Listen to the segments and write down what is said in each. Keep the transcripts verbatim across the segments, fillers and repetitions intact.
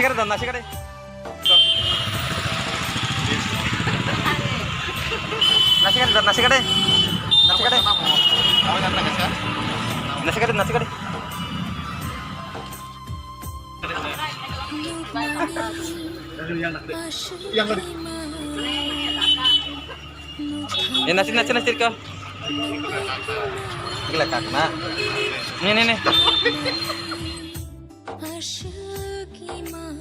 Nasikare da, nasikare. Nasikare da, nasikare. Nasikare. Nasikare, nasikare. Eh, nasik, nasik, nasik ka. Gila kak na. Nih, nih, nih. Aswk ima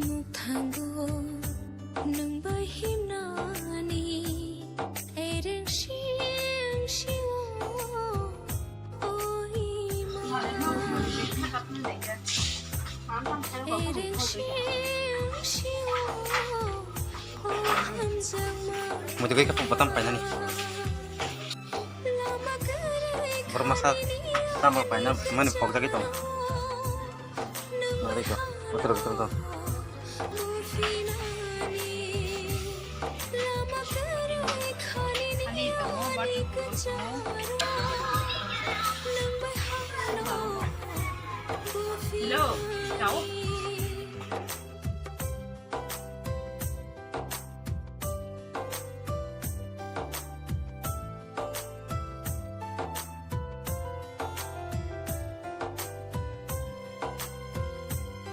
mukthango nwng bai himnani ereng sing sio o ima ereng sing sio o hamjakma. Muitu bai khe batam painani. Borok masa tamo paina mani pokjagwi tongo. Nari ko, betul, betul, betul. Hello, kau?